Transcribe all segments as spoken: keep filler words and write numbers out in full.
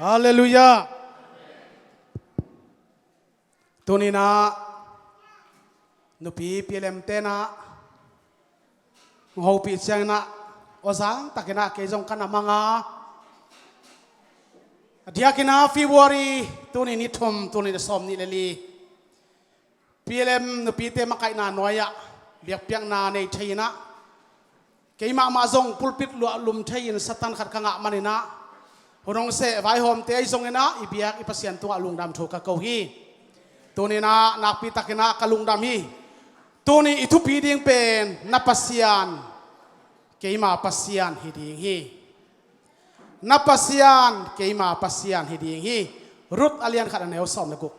Halleluiah. Tuninah nupi P L M tenah hong hopih cianginah aw zang takinah kei zong ka na manga. A diakinah February tuni ni thum, tuni ni sawm nih le li P L M nupite makaihna nuai-ah biakpiakna nei thei inah, keimah mah zong pulpit luah lum thei-in Satan khat ka ngah maninah, hun hong seh vaihawmte ahi zonginah i biak i Pasian tungah lungdam thu ka ko hi. Tuninah nakpi takinah ka lungdam hi. Tuni i thupi ding pen na Pasian keima Pasian hi ding hi. Na Pasian keima Pasian hi ding hi. Ruth a lian khat a neu sawm le guk.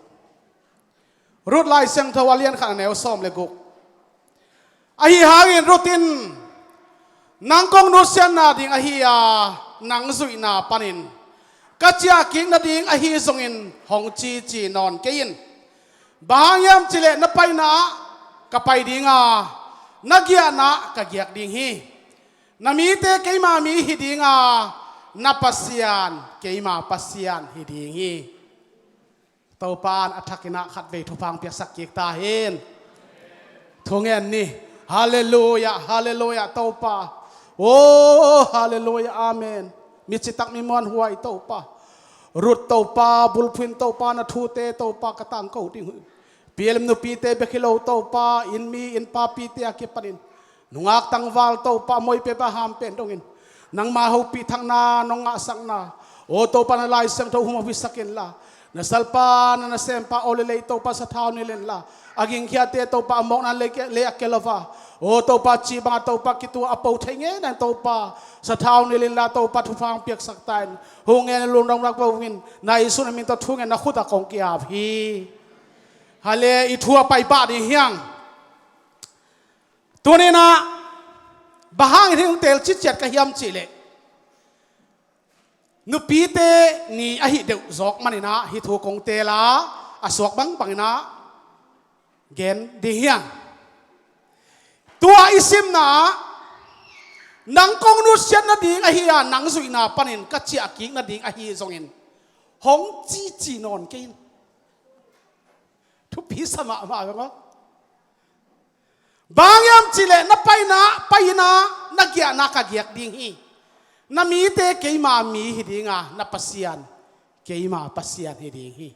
Ruth Lai Siangtho a lian khat a neu sawm le guk. Ahi hangin Ruth in, nang kong nusiatna ding ahi a, nang zuihna panin ka ciahkik nading ahi zongin hong cici nawn kei in. Bang hang hiam cihleh na paina ah ka pai ding a, na giahna ah ka giak ding hi. Na mite keima mi hi ding a, na Pasian keima Pasian hi ding hi. Topa in a thakinah khatvei thupha hong piaksak kik ta hen. Thungen ni. Halleluiah, halleluiah Topa. Oh, halleluiah, amen. Mi citak mi muanhuai Topa. Ruth Topa, bulphuh in Topa, na thute Topa ka tangko ding hi. P L M nupite bek hi lo Topa, inn mi inn papite a kipanin nungak tangval Topa, moipe bang a ham pen dongin nangma hopih thakna nong ngahsakna, aw Topa, na Lai Siangtho hum a huisak inla, na salpa na nasempa aw lelei Topa sathau nilh inla, a gingkhiate Topa a mawkna lei a kia lo va, aw Topa, ci banga Topa kitua a po thei ngei nang Topa, sathau nilh inla Topa, thupha hong piaksak ta in. Hong ngen lungdam rak lo in, na Jesu na min tawh thungen, na khut ah kong ki-ap hi. Hale, i thu a pai pah ding hi hang. Tuninah bang hangin hih hong teel ciciat ka hiam cihleh, nupite ni ahi deuh zawk maninah hih thu kong teel a, a suak bangbanginah gen ding hi hang. Tua i simna ah, nang kong nusiat nading ahi a, nang zuihna panin ka ciahkik nading ahi zongin hong cici nawn kei in. Thupi sa mahmah veng aw. Bang hang hiam cihleh na paina ah pai in a, na giahna ah ka giak ding hi. Na mite keima mi hi ding a, na Pasian keima Pasian hi ding hi.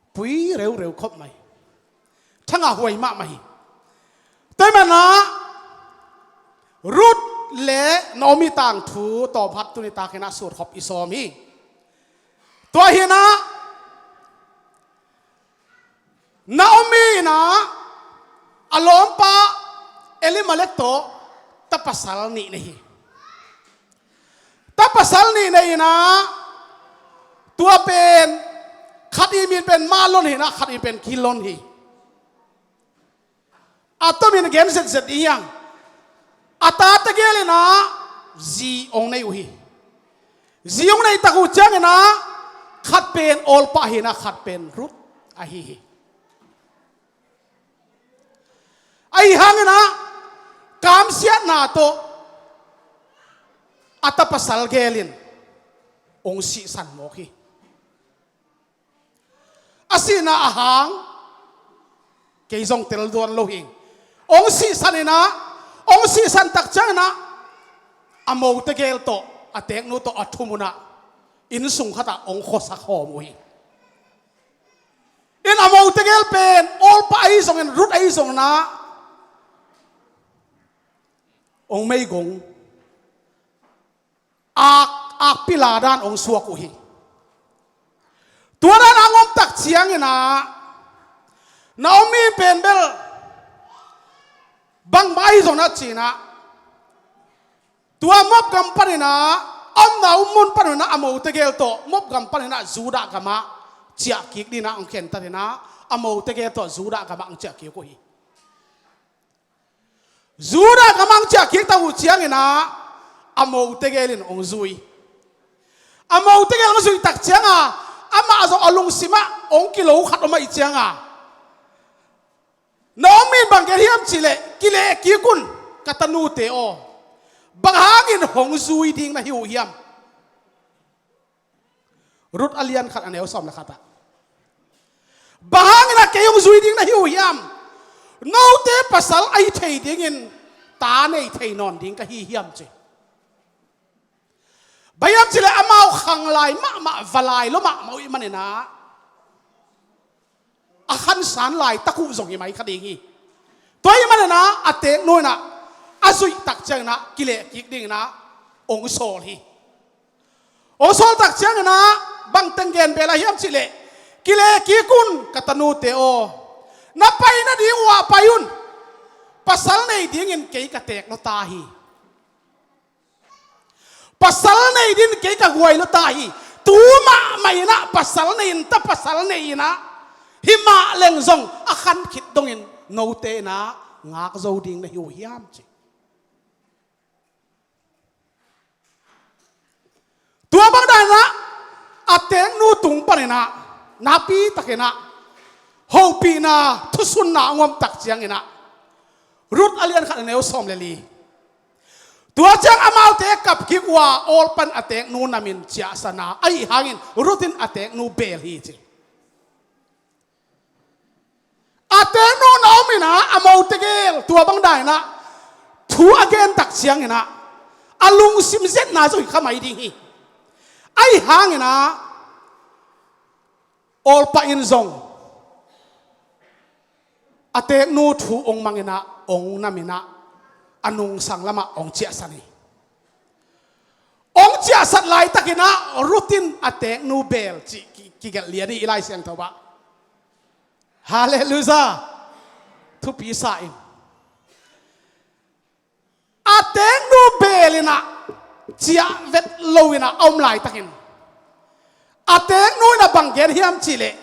Pui reureu khop mai. Thangah huai mahmah hi. Tua ahih manin ah Ruth le Naomi tangthu tawmkhat tuni takin ah sut khop i sawm hi. Tua hi-in ah Naomi in ah a lawmpa Elimelek tawh ta pasal nih nei hi. Ta pasal nih nei in ah tua pen khat i min pen Mahlon hi-in ah khat i min pen Kilion hi. A tomin gen zetzet ding hi hang. A tate gel in ah zi hong nei uh hi. Zi hong nei tak uh ciangin ah khat pen Orpah hi-in ah khat pen Ruth ahi hi. Ahi hangin ah kamsiatna tawh a ta pasal gel in hong sihsan mawk hi. A sihna a hang kei zong tel tuan lo hi. Hong sihsan in ah, hong sihsan tak ciangin ah a mote gel tawh, a teeknu tawh a thumun ah inn sung khat ah hong khuasak hawm uh hi. In a mote gel pen Orpah ahi zongin, Ruth ahi zongin ah hong meigong, ak, akpi la dan hong suak uh hi. Tua dan hong om tak ciangin ah Naomi pen bel bangmah ahi zongin ah ci-in ah tua Moab gam panin ah, a omna uh mun panin ah a mote gel tawh Moab gam panin ah Judah gamah ciah kik dingin ah hong khentat in ah a mote gel tawh Judah gamah hong ciah kik uh hi. Judah gamah hong ciah kik tak uh ciangin ah a mote gel in hong zui. A mote gel hong zuih tak ciang a, amah zong a lungsim ah hong kilo khat om ahih ciang a, Naomi in bang gen hiam cihleh, kileh kik un ka tanute aw, bang hangin hong zui ding na hi uh hiam? Ruth a lian khat a neu sawm le khat ah, "Bang hangin ah kei hong zui ding na hi uh hiam? Note pasal a hi thei dingin ta nei thei nawn ding ka hi hiam?" ci. Bang hiam cih leh amau khang lai mahmah, va lai lua mahmah uh ahih manin ah, a khansan laitak uh zong hi mai kha ding hi. Tua ahih manin ah a teeknu in ah a zuih tak ciangin ah kileh kik dingin ah hong sawl hi. Hong sawl tak ciangin ah bang teng gen bel a hiam cih leh, "Kileh kik un, ka tanute aw, na pai nading uh ah pai un. Pasal nei dingin kei ka teek lua ta hi. Pasal nei dingin kei ka guai lua ta hi. Tu mahmah in ah pasal nei in ta, pasal nei in ah, hi mah leng zong a khan khit dongin note in ah ngak zo ding na hi uh hiam?" ci. Tua bang dan in ah a teeknu tung panin ah nakpi takin ah hopihna, thusunna hong om tak ciangin ah, Ruth a lian khat a neu sawm le li, "Tua ciang amaute kap kik uh a, Orpah in a teeknu namin ciahsan a, ahih hangin Ruth in a teeknu beel hi," ci. A teeknu na om in ah a mo tegel tua bang dan in ah thu a gen tak ciangin ah a lungsim zetna zong hi kha mai ding hi. Ahih hangin ah Orpah in zong a teeknu thu hong mang in ah, hong nam in ah, a nungsang lamah hong ciahsan hi. Hong ciahsat laitakin ah Ruth in a teeknu beel cih ki, kigelh lian hi i Lai Siangtho ah. Halleluiah. Thupi sa ing. A teeknu beel in ah ciah vet lo in ah a om laitakin, a teeknu in ah bang gen hiam cih leh,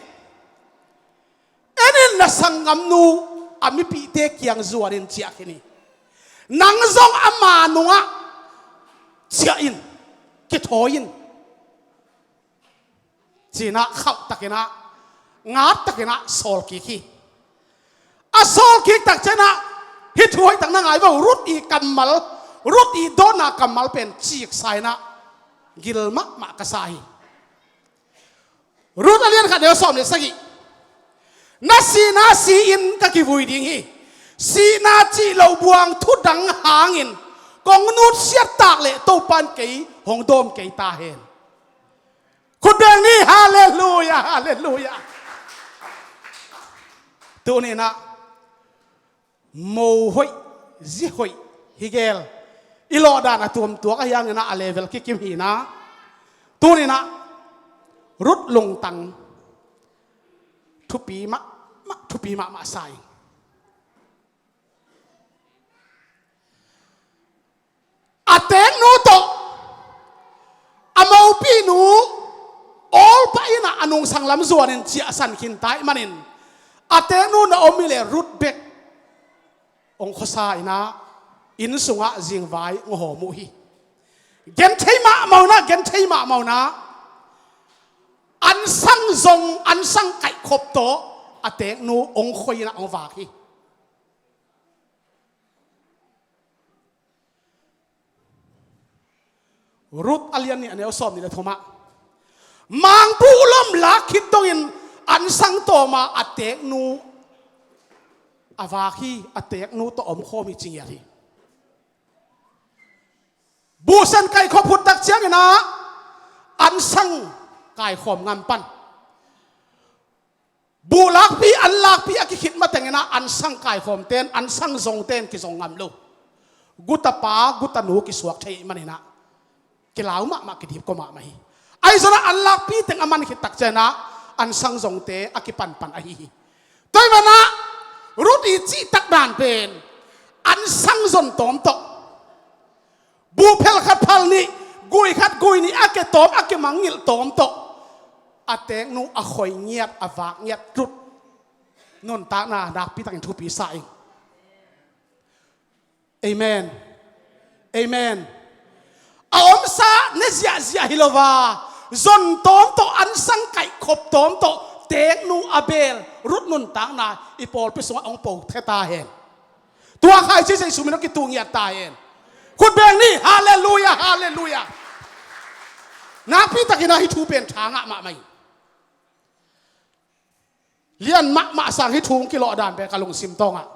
"En in, na sanggamnu a mipihte kiang zuanin ciah khin hi. Nang zong ama nungah ciah in, kithawi in," ci-in ah khauh takin ah, ngat takin ah sawl kik hi. A sawl kik tak ciangin ah, hih thu hoih tak na ngai vo, Ruth i kammal, Ruth i dawnna kammal pen ciksa in ah gil mahmah ka sa hi. Ruth a lian khat neu sawm le sagih, "Na sihna si-in ka kivui ding hi. Sihna cih lo buang thudang hangin kong nutsiat tak leh Topa in kei hong dawm kei ta hen." Khut beng ni, halleluiah, halleluiah. Tuni in ah mo hoih, zi hoih hi gel. I lawhdan a tuamtuak ahih hangin ah a level kikim hi in ah, tuni in ah Ruth lungtang thupi mahmah, thupi mahmah sa ing. A teeknu tawh a mopihnu Orpah in ah a nungsang lam zuanin ciahsan khin ta ahih manin, a teeknu na om hi leh Ruth bek hong khuasa in ah, inn sungah zingvai hong hawm uh hi. Genthei mahmah in ah, genthei mahmah in ah, ansang zong, ansang kaihkhop tawh a teeknu hong khoi in ah hong vak hi. Ruth a lian nih a neu sawm nih le thumah, mangbuh lom lak khit dongin ansang tawm a, a teeknu a vak hi, a teeknu tawh omkhawm hi ci ngiat hi. Buhsen kaihkhop phut tak ciangin ah ansang kaikhawm ngam pan. Buh lakpi, an lakpi a kikhit matengin ah ansang kaikhawmte in, ansang zongte in kizong ngam lo. Gutapa, gutanu kisuak thei ahih manin ah kilau mahmah, kidipkua mahmah hi. Ahi zongin ah an lakpi teng a man khit tak ciangin ah ansang zongte a kipanpan ahi hi. Tua ahih manin ah Ruth i cihtak dan pen ansang zon tawm tawh, buhphel khat phal nih, gui khat gui nih a ke tawm, a ke mangngilh tawm tawh, a teeknu a khoi ngiat, a vak ngiat Ruth nuntakna nakpi takin thupi sa ing. Amen. Amen. A omsa ne ziahziah hi lo a, zon tawm tawh, ansang kaihkhop tawm tawh teeknu a beel Ruth nuntakna i pawlpi sungah hong po thei ta hen. Tua khaici Jesu min hong kituh ngiat ta hen. Khut beng ni, halleluiah, halleluiah. Nakpi takin ah hih thu pen tha ngah mahmah hi. Lian mahmah sang hih thu hong kilawh dan pen ka lungsim tawngah.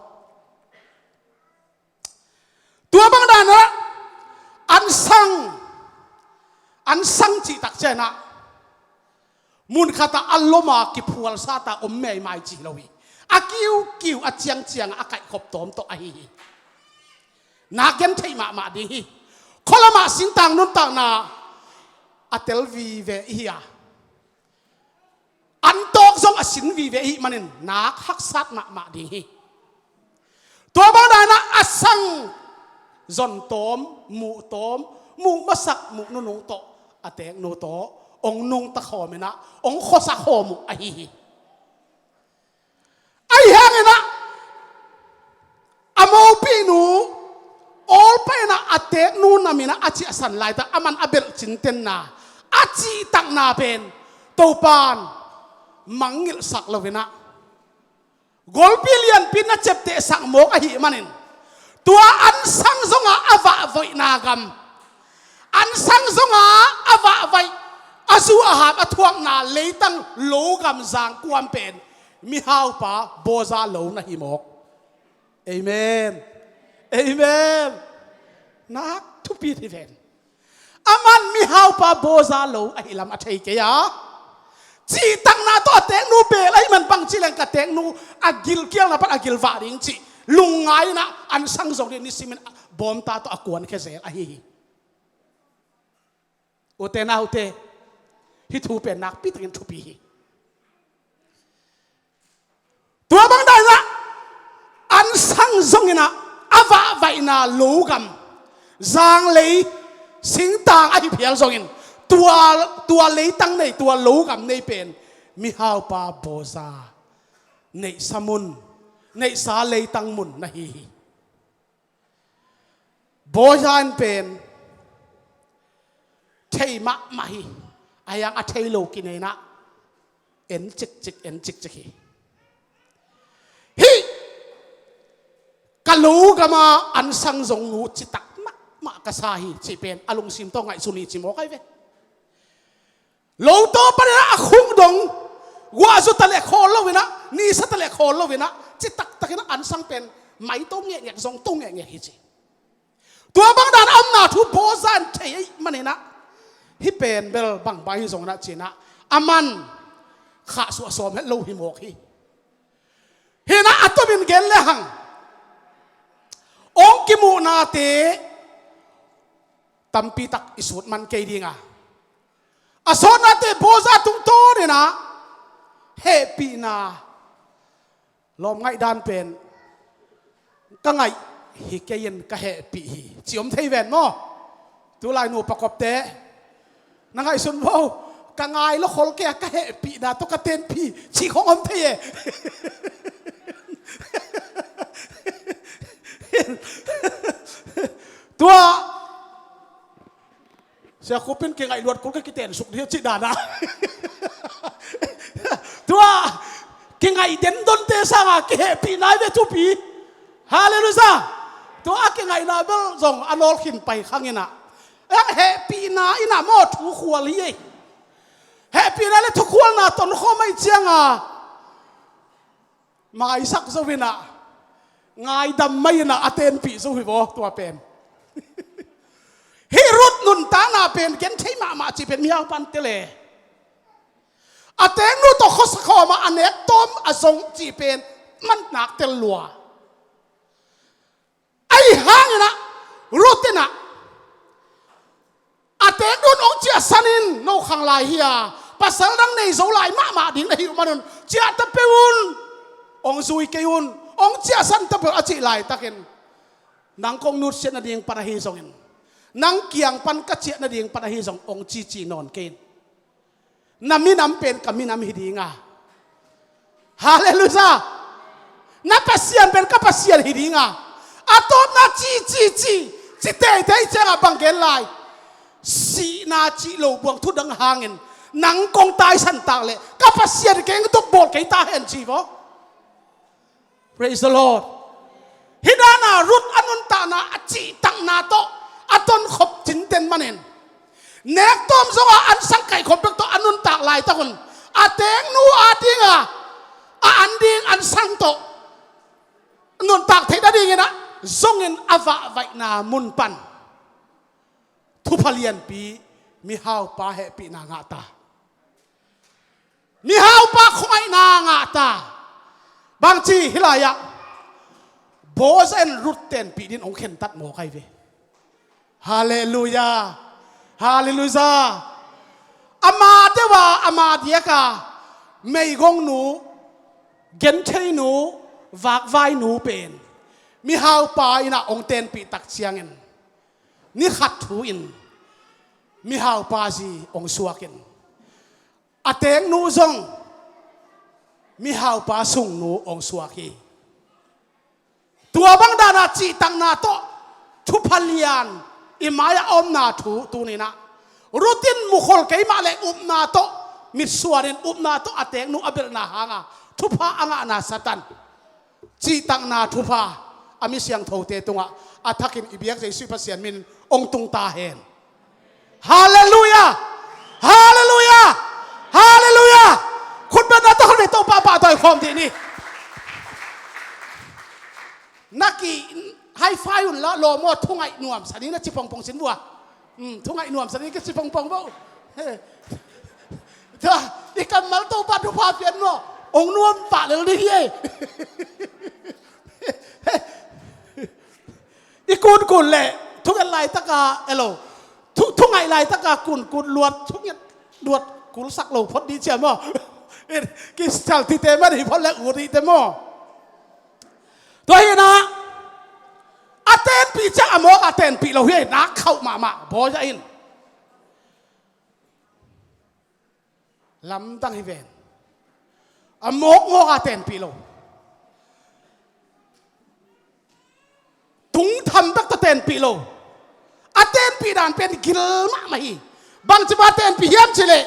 Tua bang dan ah ansang, ansang cih tak ciangin ah mun khat ah a lom a kiphualsat a om meimai ci lo hi. A kiukiu a ciangciang a kaihkhop tawm tawh ahi hi. Nak gen theih mahmah ding hi. Khualam ah singtang nuntakna a tel vive i hi a, an tawk zong a sin vive i hih manin nak haksat mahmah ding hi. Tua bang dan ah a sang zon tawm, muh tawm, muh masak, muh nunung tawh a teeknu tawh hong nungta khawm in ah hong khuasa khawm uh ahi hi. Ahi hangin ah a mopihnu awlpa in ah a teeknu nam in ah a ciahsan laitak aman a belh cintenna a cihtakna pen Topan mangngilhsak lo in ah golpi lianpi in a ciaptehsak mawk ahih manin tua ansang zong a a vahvoihna gam, ansang zong a a vahvaih, a zu a hap a thuakna leitang lo gam zangkuam pen mihaupa Boaza lo na hi mawk. Amen. Amen. Nak thupi hi ven. Aman mihaupa Boaza lo ahi lam a thei kei a, cihtakna tawh a teeknu bel ahih man bangci leng ka teeknu a gilkialna pan a gilvah ding cih lungngai in ah ansang zong ding nisimin bawmta tawh a kuankhia zel ahi hi. Ute naute, hih thu pen nakpi takin thupi hi. Tua bang dan ah ansang zong in ah a vahvaihna lo gam, zanglei, singtang ahi phial zongin tua, tua leitang nei, tua lo gam nei pen mihaupa Boaza neihsa mun, neihsa leitang mun na hi hi. Boaza in pen thei mahmah hi. A hiang a thei lo kinei in ah en cikcik, en cikcik hi. Hih ka lo gam a ansang zong nu citak mahmah ka sa hi cih pen a lungsim tawh ngaihsun hi ci mawk ahi ve. Lo tawh panin ah a khung dong guahzu ta leh khawl lo in ah, nisa ta leh khawl lo in ah, citak takin ah ansang pen mai to ngekngek, zong to ngekngek hi ci. Tua bang dan a omna thu Boaza in thei ahih manin ah hih pen bel bangbang hi zong in ah ci in ah aman khahsuah sawm het lo hi mawk hi. Hi in ah a tomin gen le hang hong kimuhnate tampi tak i sut man kei ding a, a sawtnate Boaza tungtawn in ah hehpihna, lawm ngaihdan pen ka ngaih hi kei in ka hehpih hi ci om thei ven maw? Tulai nupa kopte na ngaihsun vo, ka ngai lo khol kei a, ka hehpihna tawh ka tenpih cih khong om thei e. Tua Sia Khup in kingaih luat kul ka kiten suk dih a cih dan a. Tua kingaih dendonte sanga kihehpihna hi ve thupi. Halleluiah. Tua a kingaihna bel zong a nawl khin pai khang in ah, ang hehpihna in ah maw thukhual hi ei. Hehpihna le thukhualna tonkhawm ahih cianga maisak zo in ah, ngaidam mai in ah a tenpih zo hi vaw tua pen. Hih Ruth nuntakna pen genthei mahmah cih pen mihau pan tel e. A teeknu tawh khuasa khawm a, a nek tawm a zong cih pen man nak tel lua. Ahi hangin ah Ruth in ah a teeknu in hong ciahsan in, no khang lai hi a, pasal dang nei zo lai mahmah ding na hih uh manun ciah ta peuh un, hong zui kei un, hong ciahsan ta peuh a cih laitakin nang kong nutsiat nading pan ahi zongin, nang kiang pan ka ciah nading pan ahi zong hong cici nawn kei in. Na minam pen ka minam hi ding a. Halleluiah. Na Pasian pen ka Pasian hi ding a. A tawpna ci, ci, ci, ci teitei ciangah bang gen lai? Sihna cih lo buang thu dang hangin nang kong taisan tak leh ka Pasian keng dok bawl kei ta hen ci vaw. Praise the Lord. Hih dana Ruth a nuntakna a cihtakna tawh a tonkhop cinten manin Nek tawm zongah an sang kaihkhop bek tawh a nuntak laitak un a teeknu a dinga a an ding an sang tawh nuntak theih nadingin ah zongin a vahvaihna mun pan thupha lianpi mihaupa hehpihna ngahta. Mihaupa khuangaihna ngahta. Bangci hih lai-ah Boaz in Ruth tenpih din hong khentat mawk ahi ve. Halleluiah. Halleluiah. Ama deuha ama diaka meigongnu, gentheinu, vakvainu pen mihaupa innah hong tenpih tak ciangin ni khat thu in mihaupa zi hong suakin a teeknu zong mihaupa sungnu hong suak hi. Tua bang dana cihtakna tawh thupha lian i mai-ah a omna thu tuninah Ruth in mukhol keimah le upna tawh mitsuanin upna tawh a teeknu a belhna hanga thupha a ngahna Satan cihtakna thupha a mi siangthote tungah a thakin i biak Jesuh Pasian min hong tung ta hen. Halleluiah! Halleluiah! Halleluiah! Khutbetna tawh khutbet Topa pahtawi khawm dih ni. Na ki high five unla lawm aw, thungaih nuamsa ni na ci pongpong sin vua. Hmm, thungaih nuamsa ni ka ci pongpong bo. Tua i kammal Topa thupha pian maw? Hong nuam pah lel ding hi ei. I kunkun leh thunget laitaka elo, thu, thungaih laitaka kunkun luat, thunget luat kulsak lo phot dih cia maw? Kisal tite man hi phot le ut dihte maw? Tua hinah a tenpih ciang a mawk a tenpih lo hi ei, nak khauh mahmah Boaz in. Lamdang hi ven. A mawkmawk a tenpih lo. Tungtham bek tawh tenpih lo. A tenpih dan pen gil mahmah hi. Bangci ma tenpih hiam cileh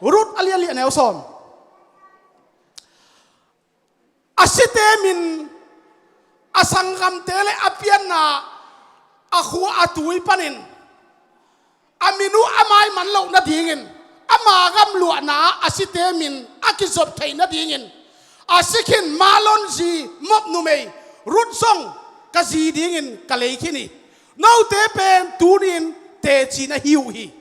Ruth a lian liah neu sawm. A site min, a sanggamte le a pianna, a khua a tui panin a min uh a maiman loh nadingin ama gamluahna a site min a kizop theih nadingin a si khin Mahlon zi Moab numei Ruth zong ka zi dingin ka lei khin hi. Note pen tunin teci na hi uh hi.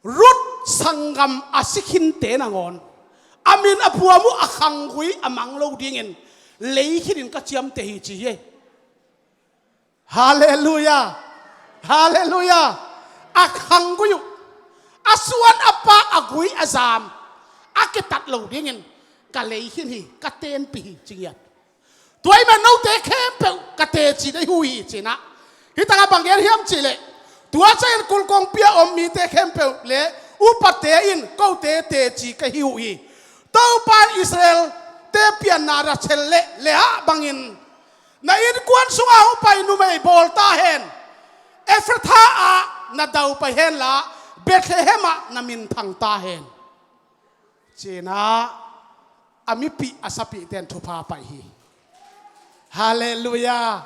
Ruth sanggam a si khinte nangawn a min a phuam uh a khanggui a mang lo dingin lei khinin ka ciamteh hi ci hi. Halleluiah. Halleluiah. A khanggui uh a suan a pak a gui a zam a kitat lo dingin ka lei khin hi, ka tenpih hi ci ngiat. Tua ahih man note khempeuh ka teci na hi uh hi cinah. Hih takah bang gen hiam cihleh tua ciangin kulh kongpi a om mite khempeuh le upate in kote teci ka hi uh hi. Topa in Israel-te pianna Rachel le Leah bangin na innkuan sungah hong pai numei bawl ta hen. Ephrathah ah na daupai henla Bethlehem ah na minthang ta hen. Cinah a mipih a sapihte in thupha paih hi. Halleluiah.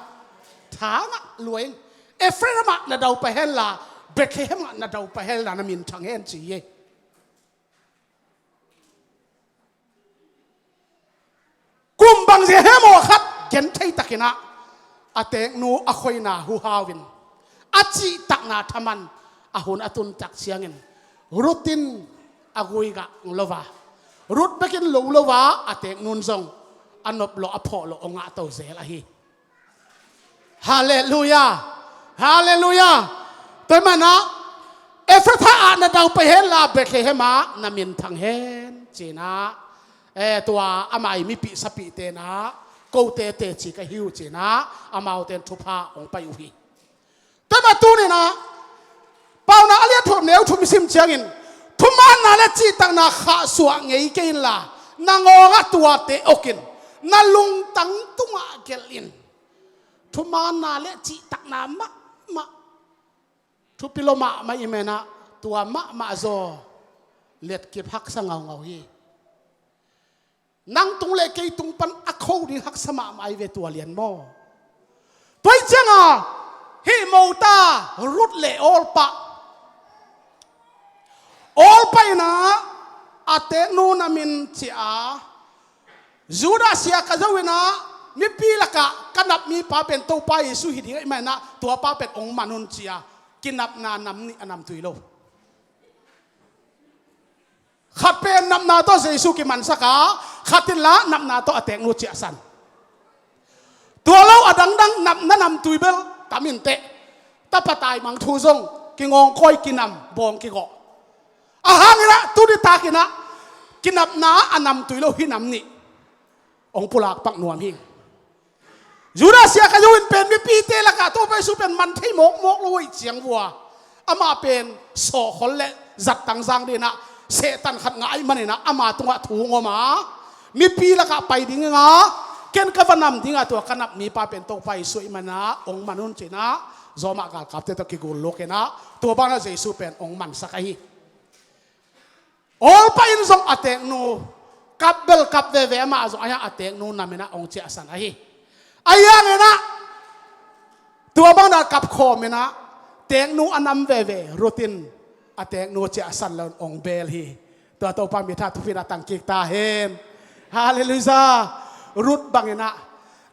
Tha ngah lua in Ephraim ah na daupai henla Bethlehem ah na daupai henla na minthang hen ci hi. Kum bangzia hiam aw khat genthei takinah a teeknu a khoina huhau in a cihtakna thaman a hun a tuntak ciangin Ruth in a guigah lo a, Ruth bekin lo lo a a teeknun zong a nop lawh a phawh lawh a ngahto zel ahi. Halleluiah. Halleluiah. Tua manah Ephrathah ah na daupai henla Bethlehem ah na minthang hen cinah. Eh, tua amah i mipih sapih tenah kote teci ka hi uh cinah amaute in thupha hong pai uh hi. Tua mah tuninah Paunak a lian thum neu thum i sim ciangin thumaanna le cihtakna khahsuah ngei kei inla na ngawngah tuate okin na lungtang tungah gelh in. Thumaanna le cihtakna mahmah thupi lo mahmah i menah tua mahmah zaw letkip haksa ngaungau hi. Nang tung le kei tung pan a kho ding haksa mahmah i ve tua lian maw? Tua hi cianga hih mota Ruth le awlpah Olpa in ah a teeknu nam in ciah a, Judah sia ka zo in ah mipi lakah ka nap mipa pen Topa Jesu hi ding ahih manin ah tuapa pen hong man un ci-a kinapna nam nih a namtui lo. Khat pen napna tawh Jesu kimansak a, khat in lah napna tawh a teeknu ciahsan. Tua lo a dangdang napna namtui bel tam inteh. Tapa taimang thu zong kingawngkawi, kinam, bawng kigawh. Ahang in ah tu nitak in ah kinapna a namtui lo hih nam nih hong pulak pak nuam hi. Judah sia ka zo in pen mipite lakah Topa Jesu pen man thei mawkmawk lo ahih ciang vua, amah pen sawhkhol le zattang zang ding in ah Satan khat ngah ahih manin ah ama tungah thu hong om a, mipi lakah pai ding a, ken ka va nam ding a, tua ka nap mipa pen Topa Jesu ahih manin ah hong man un ci-in ah Roma galkapte tawh kigulluk in ah tua bangin ah Jesu pen hong mansak ahi. Olpa in zong a teeknu kap bel kap veve, amah zong a hiang a teeknu nam in ah hong ciahsan ahi. A hiang in ah tua bangin ah kap khawm in ah teeknu a nam veve Ruth in a teeknu ciahsan lo in hong beel hi. Tua Topa min tawh thupha in ah tang kik ta hen. Halleluiah. Ruth bangin ah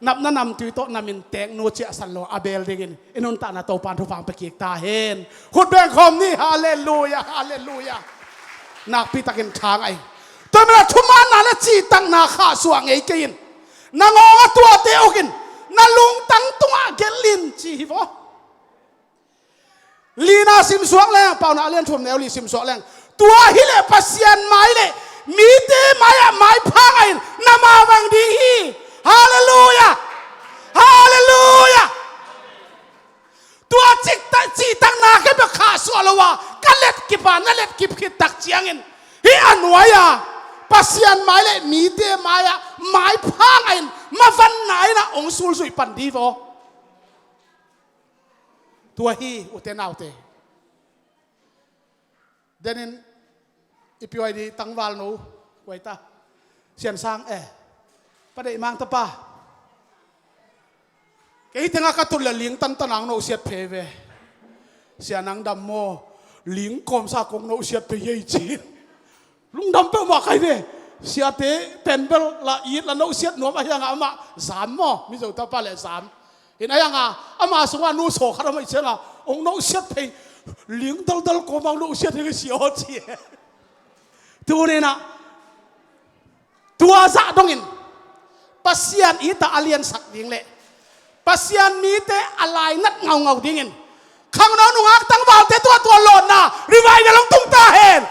napna namtui tawh nam in teeknu ciahsan lo a beel dingin i nuntakna Topa in thupha hong pia kik ta hen. Khut beng khawm ni. Halleluiah, halleluiah. Nakpi takin tha ngai. Tua manin ah thumaanna le cihtakna khahsuah ngei kei in. Na ngawng a tuate uk in, na lungtang tungah gelh in ci hi vaw. Lina simsuak leng, Paunak a lian thum neu li simsuak leng, tua hileh Pasian mai le mite mai-ah maipha ngah in na mavang ding hi. Halleluiah. Halleluiah. Tua cihtak, cihtakna kei bek khahsuah lo a ka letkip a, na letkip khit tak ciangin hih a nuai-a Pasian mai le mite mai-ah maipha ngah in mavanna in ah hong sulzuih pan ding vaw. Tua hi, ute naute. Denin i py di tangvalno, kua hi ta, Siansang, eh, Pa Deih Mang tapa. Kei tengah ka tut le ling tantan ang nohsiat phei ve. Sia nang dam maw? Ling kawmsa kong nohsiat phei ei ci. Lungdam peuhmah kai ve. Siate pen bel la it la nohsiat nuam, a hiangah amah zam maw, Mizo tapa le zam. In a hiangah ama sungah nu saw khat amah i ciangah hong nohsiat phei, ling daldal kawmang nohsiat hi ka sia aw ci. Tuninah tua zah dongin Pasian itah a liansak ding le Pasian mite a lainat ngaungau dingin khangno nungak tangvalte tuatua lawnna revival hong tung ta hen.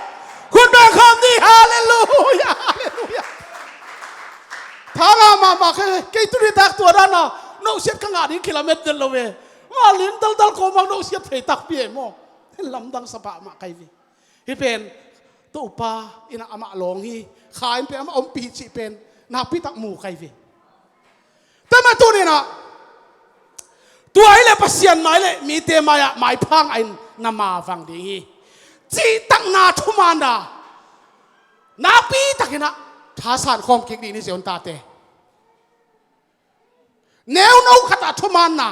Khut beng khawm ni. Halleluiah, halleluiah. Thanga mahmah kei, kei tuni tak tua dana nohsiat ka ngah ding kilamet vet lo ve. Ma ling daldal kawmang nohsiat phei takpi e maw. Lamdang sa pahmah kai ve. Hih pen Topa in amah lawng hi. Kha in pen amah ompih cih pen nakpi tak mu kai ve. Tua mah tuninah tua hileh Pasian mai le mite mai-ah maipha ngah in na mavang ding hi. Cihtakna thumaanna nakpi takinah thasan khawm kik dih ni, Zion tate. Neuno khatah thumaanna,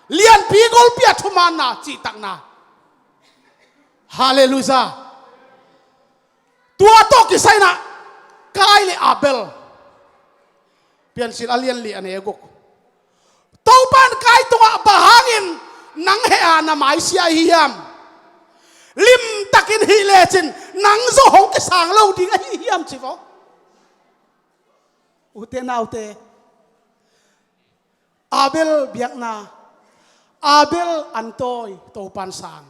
lianpi golpi-ah thumaanna, cihtakna. Halleluiah. Tua tawh kisai inah Kain le Abel. Piancil a lian li a neu guk. Topa in Kain tungah, bang hangin nang heh a na maisia ahi hiam? Limtakin hih lecin nang zong hong kisang lo ding ahi hiam, ci vaw. Ute naute, Abel biakna, Abel antawi Topan sang.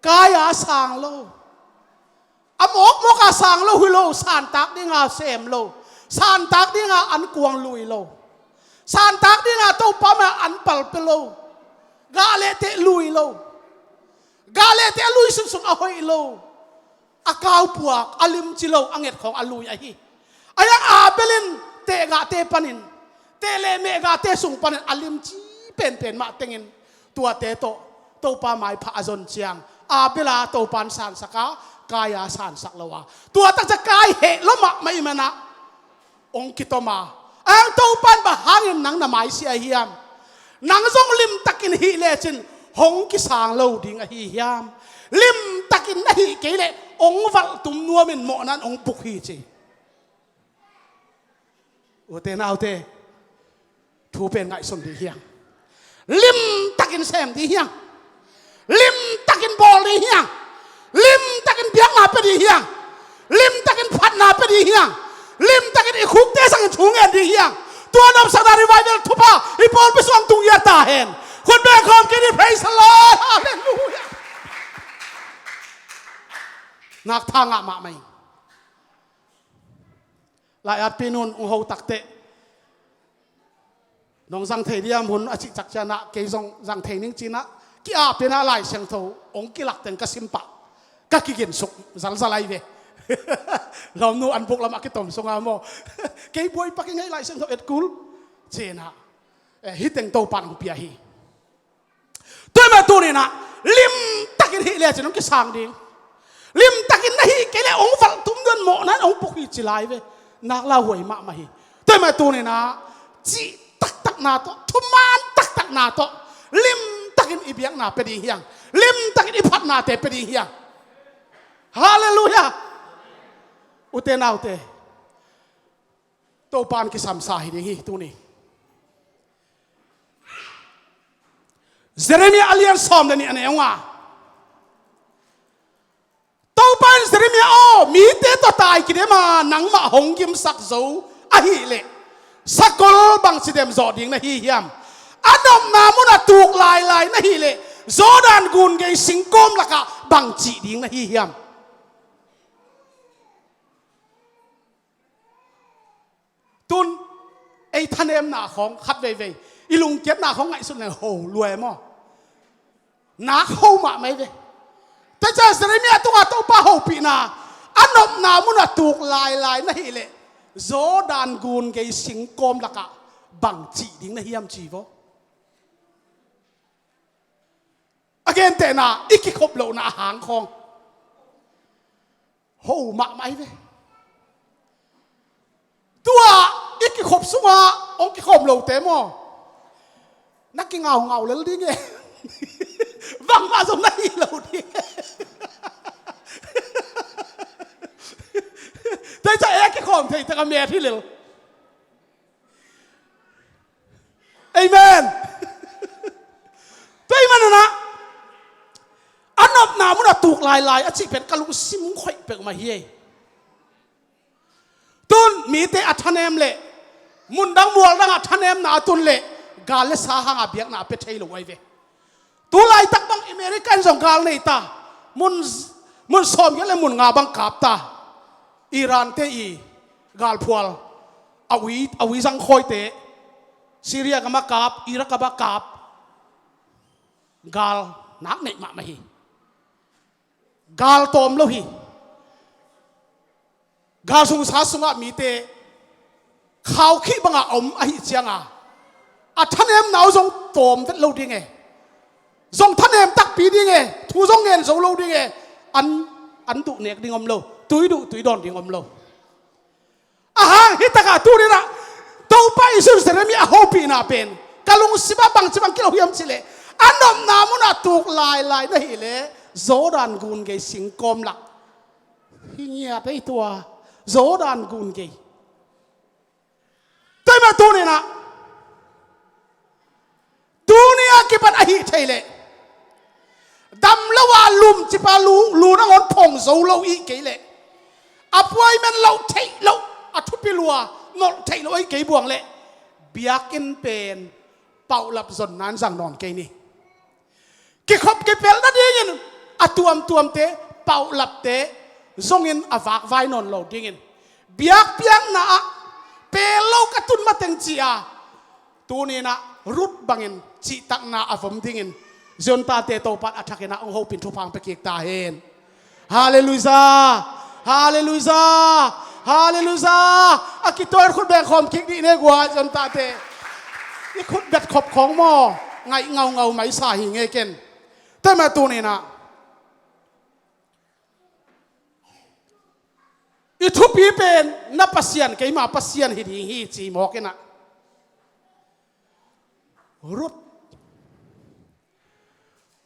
Kain a sang lo. A mawkmawk a sang lo hi lo, santak dinga sem lo, santak dinga an kuang lui lo, santak dinga Topa mai an palpia lo, gah lehteh lui lo, gah lehteh a lui sunsun a hoih lo. A kaupuak, a limci lo, a ngetkhawng a lui ahi. A hiang Abel in tehgahte panin, teh le mehgahte sung panin a limci penpen mah tengin tuate tawh Topa maipha a zon ciang Abel a Topan sansak a, Kain a sansak lo a. Tua takcia Kain heh lo mahmah i manah hong kitom a, ang Topan bang hangin nang na maisia ahi hiam? Nang zong limtakin hih lecin hong kisang lo ding ahi hiam? Limtakin na hih kei leh ong valh tum nuamin mawhna in ong buk hi ci. Ute naute, thu pen ngaihsun dih hiang. Limtakin sem dih hiang. Limtakin bawl dih hiang. Limtakin biakna pia dih hiang. Limtakin phatna pia dih hiang. Limtakin i khukte sangin thu ngen dih hiang. Tua nopsakna revival thupha i pawlpi sungah tung hiat ta hen. Khut beng khawm kik ni, praise the Lord. Hallelujah. Nak tha ngah mahmah ing. Lai-atpi nu'n ong ho takteh, nong zang thei diam hun a cih ciangin ah, kei zong zang thei ning ci-in ah, ki-ap in ah Lai Siangtho ong kilak teng ka sim pah, ka kiginsuk zalzal ahi ve. Lawmnu an buk lamah kitom sungah maw, kei buai pak ing ei, Lai Siangtho et kul ci-in ah, eh, hih teng Topa'n ong pia hi. Tua ahih manin tuni-in ah limtakin hih lecin hong kisang ding. Limtakin na hih kei leh hong valh tum nuamin mawhna in hong buk hi ci lai ve. Nak lauhuai mahmah hi. Tua ahih manin tuni-in ah cih taktakna tawh, thuman taktakna tawh, limtakin i biakna pia ding hiang. Limtakin i phatnate pia ding hiang. Hallelujah. Ute naute, Topa'n kisamsa hi ding hi tuni. Jeremiah a lian sawm le nih, a neu nga. Topa in, Jeremiah aw, mite tawh tai kidem a, nangmah hong gimsak zo ahih leh sakol bangci dem zawh ding na hi hiam? A nopna munah tuk lailai na hih leh Jordan gun gei singkawm lakah bang cih ding na hi hiam? Tun ei thanemna khawng khat veivei, i lungkiatna khawng ngaihsun leng ho lua e maw? Nak ho mahmah hi ve. Tua ciang Jeremiah tungah Topa hopihna, a nopna munah tuk lailai na hih leh Jordan gun gei singkawm lakah bang cih ding na hiam ci vaw. A gentehna, i kikhop lohna a hang khawng ho mahmah hi ve. Tua i kikhop sungah hong kikhawm lote maw, na kingaungau lel ding e. Bangmah zong na hi lo ding e. Tua ciang ei a kikhawm thei tak a met hi lel. Amen. Tua ahih manin ah, a nopna munah tuk lailai a cih pen ka lungsim khoih peuhmah hi ei. Tun mite a thanem leh, mundang mualdangah thanemna a tun leh, gal le sa hanga biakna a pia thei lo ahi ve. Tu laitak bang America in zong gal nei ta. Mun, mun sawmgiat le mun nga bang kap ta. Iran te i galphual, a ui, a ui zangkhawite, Syria gam ah kap, Iraq gam ah kap. Gal nak neih mahmah hi. Gal tawm lo hi. Gal sungsa sungah mite khaukhih bangah om ahih cianga, a thanemna uh zong tawm vet lo ding e. Zong thanem takpi ding e, thu zong ngen zo lo ding e. An, an duh nek ding om lo, tui duh tui dawn ding om lo. A hang hi takah tuni-in ah Topa Jesu in Jeremiah a hopihna pen ka lungsim ah bangci bang kilawm hiam cih leh, a nopna munah tuk lailai na hih leh Jordan gun gei singkawm lak. Hi ngiat ei tua, Jordan gun gei. Tua ahih manin tuni-in ah, tuni a kipan ahih thei leh, dam lo a lumcip a lu, lu nangawn phong zo lo i hih kei leh, appointment loh theih loh, a thupi lua nolh theih loh ahih kei buang leh, biakinn pen paulap zonna in zang nawn kei ni. Kikhop kipelh nadingin a tuamtuamte, paulapte zongin a vakvai nawn lo dingin, biakpiakna ah pel lo ka tun mateng ci-a, tuni-in ah Ruth bangin cihtakna a vom dingin Zion tate Topa'n a thakin ah hong hopin thupha hong pia kik ta hen. Halleluijah! Halleluijah! Halleluijah! A kitawi khut beng khawm kik dih ni, guai, Zion tate. I khut bet khop khawng maw, ngaih ngaungau mai sa hi ngei ken. Tua ahih manin tuni-in ah, i thupi pen na Pasian, keima Pasian hi ding hi ci mawk in ah, Ruth,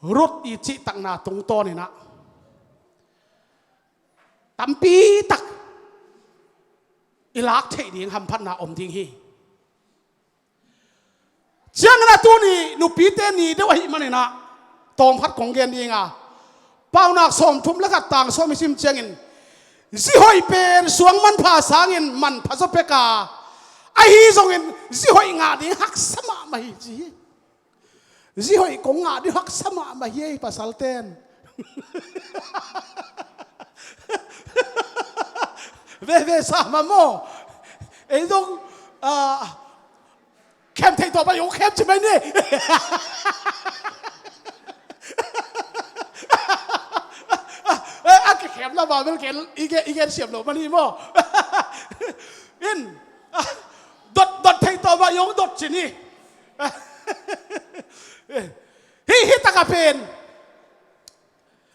Ruth i cihtakna tungtawnin ah, tampi tak i lak theih ding hamphatna om ding hi. Ciangin a tuni nupite ni deuh ahih manin ah tawmkhat kong gen ding a, Paunak sawmthum le khat tang sawm i sim ciangin, zi hoih pen suang manpha sangin manpha zaw pek a, ahi zongin zi hoih ngah ding haksa mahmah hi ci hi. Zi hoih kong ngah ding haksa mahmah hi ei, pasalten. Veve sa mah maw? Ei zong, ah, khem thei tawh mah zong khem ci mai ni. Eh, a kikhemna bang bel ken i gen, i gen siam lo mah ni maw? In, ah, dot, dot thei tawh mah zong dot ci ni. Hih, hih takah pen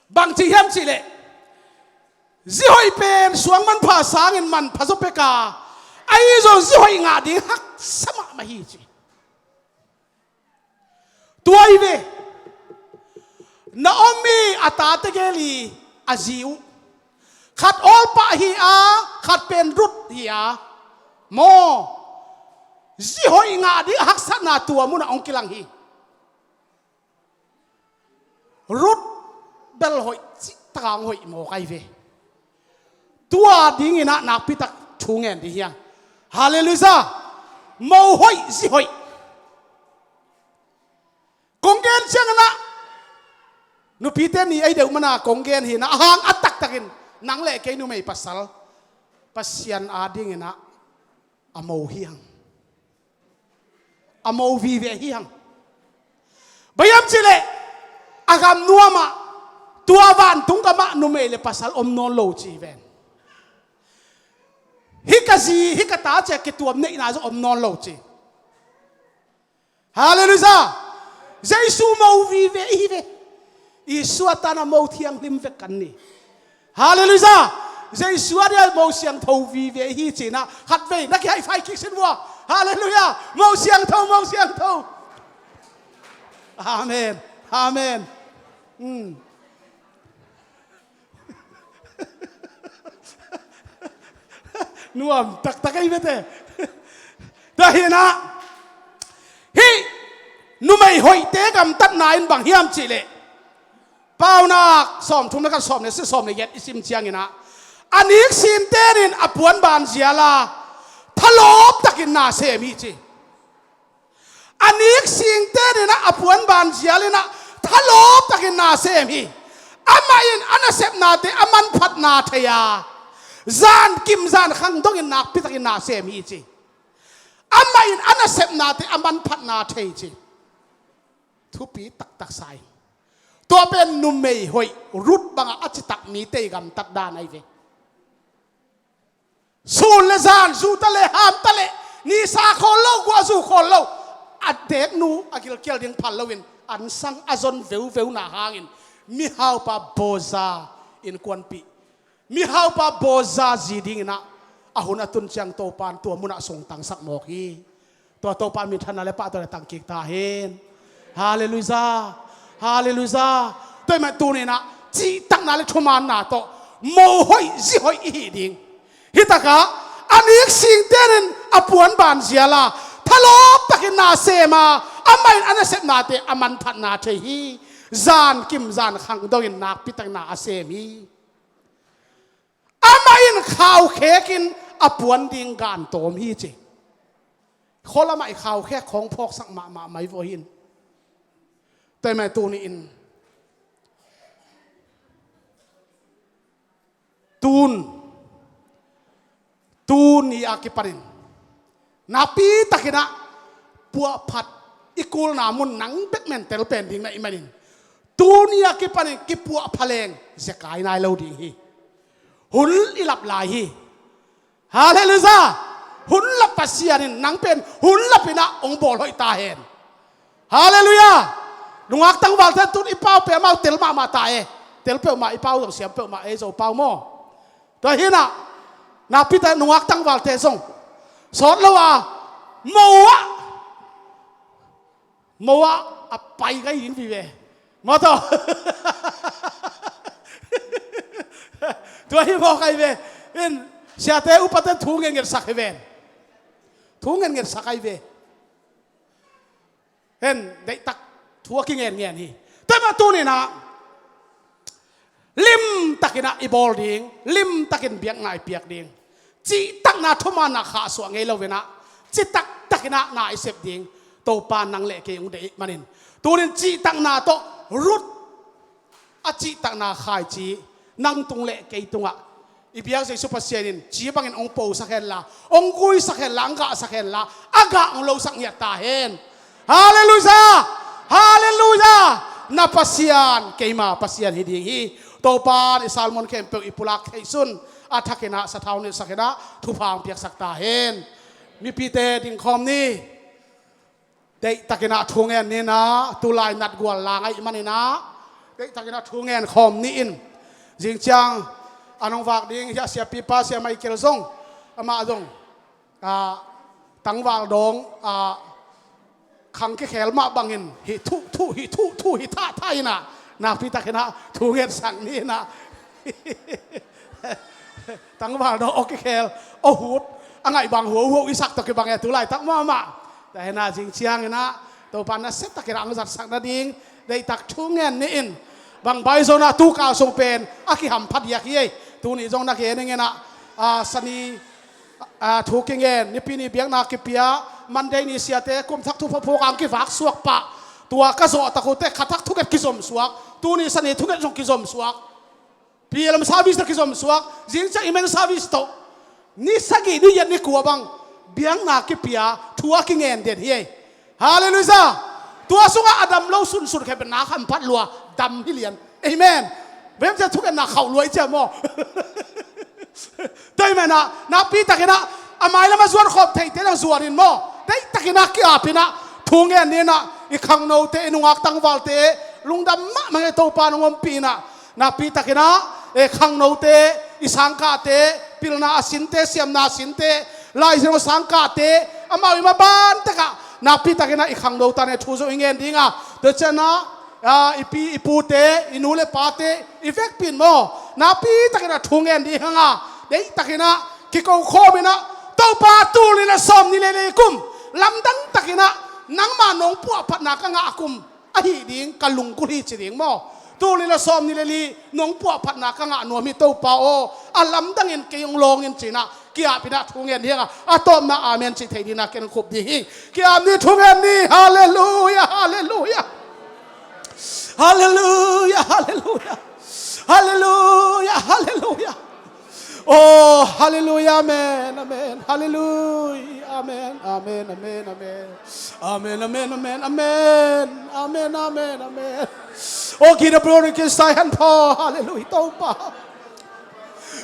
bang ci hiam cih leh, zi hoih pen suang manpha sangin manpha zaw pek a, ahi zong zi hoih ngah ding haksa mahmah hi ci. Tua hi ve, Naomi a tate gel hi, a zi uh. Khat Orpah hi a, khat pen Ruth hi a. Maw, zi hoih ngah ding a haksatna tua munah hong kilang hi. Ruth bel hoih cih taka hong hoih mawk ahi ve. Tua dingin ah nakpi tak thu ngen ding hi hang. Halleluiah. Mo hoih, zi hoih. Kong gen ciangin ah, nupite ni ei deuh mana kong gen hi in ah, a hang a taktakin nang le kei numei pasal Pasian adingin ah a mo hi hang. A mo vive hi hang. Bang hiam cih leh, a gam nuamah, tua vantung gamah numei le pasal om nawn lo ci ven. Hih ka zi, hih ka ta ci-a kituam neihna zong om nawn lo ci. Halleluiah. Jesu mo vive i hi ve. Jesu a tan a mo thianghlim vek kan ni. Halleluiah. Jesu a dia mo siangtho vive i hi ci-in ah khatvei na kihaihfai kik sin vua. Halleluiah. Mo siangtho, mo siangtho. Amen. Amen. Hmm. Nuam taktak ei ve te. Tua hi in ah, hih numei hoihte gamtatna in bang hiam cih leh, Paunak sawmthum le khat, sawm le sagih, sawm le giat i sim ciangin ah, a nik sinte in a puanban zial a, thalawp takin na sem hi ci. A nik sinte in ah, a puanban zial in ah, thalawp takin na sem hi. Amah in a nasepnate a manphatna thei a, zan kim zan khang dongin nakpi takin na sem hi ci. Amah in a nasepnate a manphatna thei ci. Thupi taktak sa ing. Tua pen numei hoih Ruth bangah a citak mite i gamtat dan ahi ve. Sun le zan, zu ta le, ham ta le, nisa khawl lo, guahzu khawl lo, a deknu a gilkial ding phal loin ansang a zon veuveu na hangin mihaupa Boaz innkuanpih, mihaupa Boaz zi dingin ah a hun a tun ciang Topa'n tua munah sungtangsak mawk hi. Tua Topa minthanna le pahtawina tangkik ta hen. Halleluiah. Halleluiah. Tua ahih manin tuni-in ah cihtakna le thumaanna tawh mo hoih, zi hoih i hih ding. Hih takah a nik sinte in a puanban zial a, thalawp takin na sem a, amah in a nasepnate a manphatna thei hi. Zan kim zan khang dongin nakpi takin na a sem hi. Amah in khaukhek in a puan ding gan tawm hi ci. Khualamah i khaukhek khawng phawksak mahmah mai vua hi in. Tua ahih manin tuni-in, tun, tuni a kipanin nakpi takin ah puahphat i kulna mun nang bek mentel pen ding na hih manin, tuni a kipanin kipuahpha leng zekai nai lo ding hi. Hun i lap lai hi. Halleluiah. Hun lap Pasian in nang pen hun lap in ah hong bawl hoih ta hen. Halleluiah. Nungak tangvalte tun i pau peuhmah uh tel mahmah ta e. Tel peuhmah i pau zong siam peuhmah e, Zo pau maw. Tua hi in ah, nakpi takin nungak tangvalte zong sawt lo a, mo ah, mo ah a pai gai ding vive. Maw taw. Tua hi mawk ai ve. In, siate upate thu ngetngetsak hi ven. Thu ngetngetsak ai ve. Hen, deihtak thu a kingenngen hi. Tua mah tuninah limtakinah i bawl ding, limtakin biakna i piak ding. Cihtakna thumaanna khahsuah ngei loinah citaktakinah na i sep ding. Topa nang le kei hong deih manin tunin cihtakna tawh Ruth a cihtakna khaici nang tung le kei tungah i biak Jesu Pasian in ci bangin hong posak henla, hong guisak henla, hong gahsak henla, a gah hong losak ngiat ta hen. Halleluia! Halleluia! Na Pasian keima Pasian hi ding hi. Topa in i salmon khempeuh i pulak theihsun a thakinah sathau nilhsakinah thupha hong piaksak ta hen. Mipite dingkhawm ni. Deihtakinah thu ngen ninah, tulai natgual lang ahih maninah deihtakinah thu ngen khawm ni in. Zingciang a nong vak ding hi a, siapipa Sia Michael zong, amah zong, ah, tangval dawng, ah, khang kikhel mah bangin hih thuh thuh, hih thuh thuh, hih thah thah inah nakpitakinah thu ngetsak ni inah. Tangval dawng aw kikhel, aw hut, a ngaih bang huauhuau i sak tawh kibang e, tulaitak mahmah. Tua hinah zingcianginah Topa naseptakinah hong zatsak nading deihtak thu ngen ni in. Bang baizonah tukal sung pen a kihampha diak hi ei. Tuni zong na gen inginah, ah, sani, ah, thu kingen, nipi ni biakna kipia, Monday ni siate kumthak thupha phawk ang kivak suak pah. Tua ka zawh tak uh teh khatak thuget kizom suak. Tuni sani thuget zong kizom suak. Pi lam service tawh kizom suak, zingciang i men service tawh ni sagih, ni giat, ni kua bang biakna kipia thu a kingen den hi ei. Halleluia! Tua sungah a dam lo sunsun khe pen na khamphat lua, dam hi lian. Amen. Bemcia thugenna khauh lua i cia maw? Tua hi menah nakpitakinah a mailam a zuan khawm theite nang zuanin maw, deihtakinah ki-apinah thu ngen ninah i khangnote, i nungak tangvalte lungdam mahmah ngei. Topa nong ompih inah nakpitakinah, eh, khangnote, i sangkahte, pilna a sinte, siamna a sinte, laizino sangkahte, amau i maban tekah nakpitakinah i khangno tan e thu zong i ngen dinga. Tua cianah, ah, i pi i pute, i nu le pate, i vekpin maw, nakpitakinah thu ngen ding hanga, deihtakinah kiko khawminah, Topa, tul nih le sawm nih le li kum lamdang takinah nangma nong puahphatna ka ngah kum ahih ding ka lunggulh hi ci ding maw? Tul nih le sawm nih le li nong puahphatna ka ngah nuam hi Topa aw, a lamdangin kei hong lawng in cinah ki-apinah thu ngen ding hanga, a tawpna amen cih thei dingna ken khup ding hi. Ki-ap ni, thu ngen ni. Halleluia, halleluia. Halleluia, halleluia. Halleluia, halleluia. Oh, halleluia, amen, amen. Halleluia, amen, amen, amen, amen. Amen, amen, amen, amen. Amen, amen, amen. Oh, give the glory, give sai han pho. Halleluia, Topa.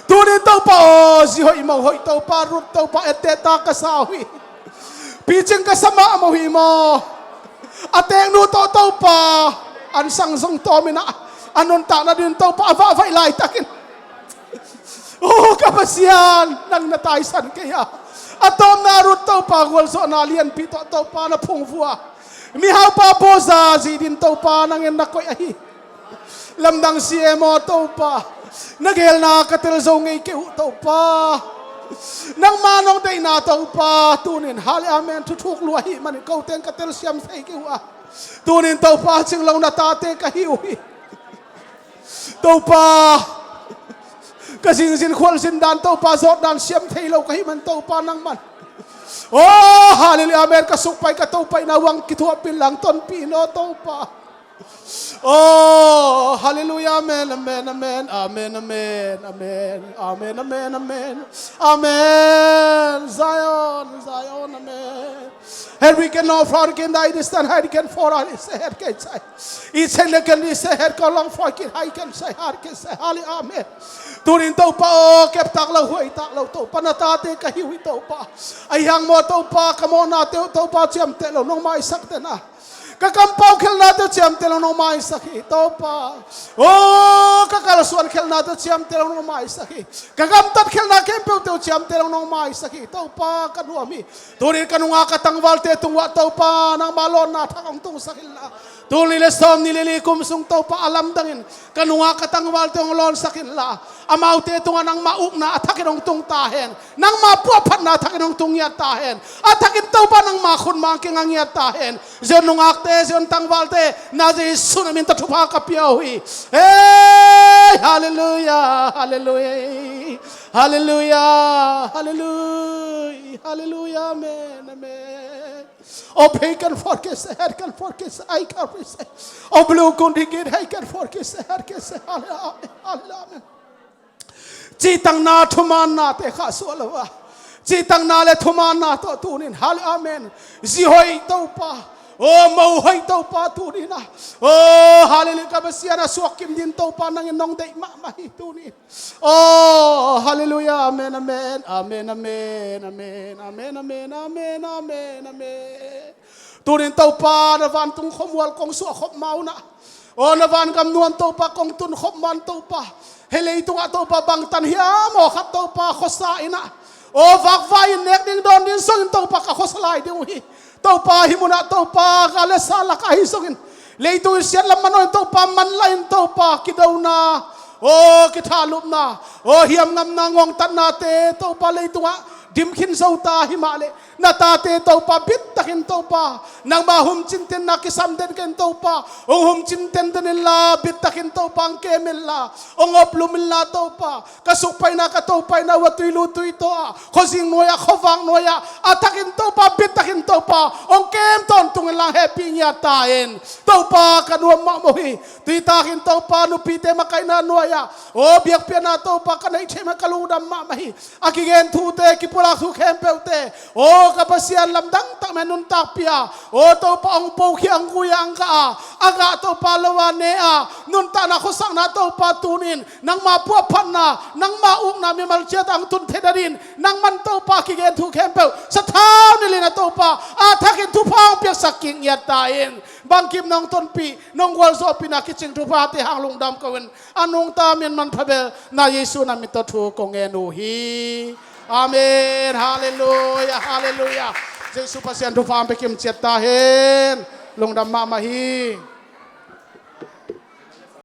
Tunin Topa aw, zi hoih mo hoih Topa, Ruth Topa, etteh ta ka sa uh hi. Picing ka sa mah mo hi maw? A teeknu tawh Topa, an sang zong tawminah a nuntakna dingin Topa a vahvaih laitakin, oh ka Pasian, nang na taisan kei a, a tawpna Ruth Topa gualzawhna lianpi tawh Topa na phungvuh a, mihaupa Boaz zidin Topa nangin na koih ahi. Lamdang si e maw Topa? Na geelna ka tel zo ngei kei uh Topa. Nangma nong deihna Topa, tunin hale amen thuthuk lua ahih manin koteng ka telsiam thei kei uh a, tunin Topa cinglo na tate ka hi uh hi. Topa, ka zingzin khualzin dan Topa, zawtdan siam thei lo ka hih man Topa nangman, oh halleluia, amen, ka sukpai ka topaihna uang kithuahpih lang tonpih in aw Topa. Oh, hallelujah, amen, amen, amen, amen, amen, amen, amen, amen, amen, amen. Zion, Zion, amen. Hurricane no, hurricane die, distant hurricane for, I say, hurricane say. It's a hurricane, it's a hurricane, long for, hurricane, hurricane say, hurricane say, hallelujah, amen. Tunin Topa aw, keptak lo, huaitak lo, Topa na tate ka hi uh hi Topa. Ahi hang maw Topa, ka mawhnate uh Topa ciamteh lo nong maisak tena. Ka kampau khelhnate ciamteh lo nong maisak hi Topa. Oh, ka kalsuan khelhnate ciamteh lo nong maisak hi. Ka gamtat khelhna khempeuhte uh ciamteh lo nong maisak hi Topa, ka nuam hi. Tunin ka nungak ka tangvalte tungah Topa, nangma lawnna thak hong tungsak inla. Tul nih le sawm nih le li kum sung Topa a lamdangin ka nungak ka tangvalte hong lawnsak inla, amaute tungah nangmah ukna a thakin hong tung ta hen. Nangmah puahphatna a thakin hong tung ngiat ta hen. A thakin Topa nangmah khut mang kinga ngiat ta hen. Zion nungakte, Zion tangvalte, na Jesu na min tawh thupha ka pia uh hi. Hei, halleluia, halleluia, halleluia, halleluia, halleluia, amen, amen. Ob hei kan forkis, her kan forkis, ai kan forkis. Ob lu kun rigit, hei kan forkis, her kis, halleluia, halleluia, amen. Cihtakna thumaannate khahsuah lo a, cihtakna le thumaanna tawh tunin, hal, amen. Zi hoih Topa, o mo hoih Topa tunin a, o halleluia, ka Pasian a suak kim din Topa nangin nong deih mahmah hi tunin. O halleluia, amen, amen, amen, amen, amen, amen, amen, amen, amen, amen, amen. Tunin Topa na vantung khuamual kong suah khop ma un a, o na vangam nuan Topa kong tun khop ma un Topa. Hei leitungah Topa bangtan hiam aw khat Topa khuasa in a, o vakvai in nek ding dawn ding sungin Topa ka khuasa lai ding uh hi. Topa hih munah Topa ka le sa lakah hi sungin leitung in siat lam man aw in Topa manla in Topa kidona, o kithalupna, o hiamngamna ngongtatnate Topa leitungah dim khin zo ta hi mah leh na tate Topa bittakin Topa nangma humcin tenna kisam den ken Topa hong humcin tenden inla bittakin Topa hong kem inla hong oplum inla Topa ka sukpaina ka topaina uh a tuilu tuitaw ah khuazing nuai ah khuavak nuai ah a thakin Topa bittakin Topa hong kem tawntung inla hong hehpih ngiat ta in. Topa ka nuam mahmah uh hi. Tuitakin Topa nupite makaihna nuai ah o biakpiakna Topa ka neih theih mah ka lungdam mahmah hi. A kigen thute kipulak thu khempeuhte o ka Pasian lamdang tak mah nuntakpih a, o Topa hong pokhia hong guia hong gah a, a gah Topa lo a ne a nuntakna khuasakna Topa tunin nangma puahphatna nangma ukna mimal ciat ah hong tun thei nadin nangman Topa kigen thu khempeuh sathau nilhin a Topa a thakin thupha hong piaksak kik ngiat ta in. Bangkim nong tonpih nong gualzawhpihna kicing thuphate hang lungdam ko in a nungta min manpha bel na Jesu na min tawh thu kong ngen uh hi. Amen. Halleluia, halleluia. Jesu Pasian thupha hong pia kim ciat ta hen. Lungdam mahmah hi.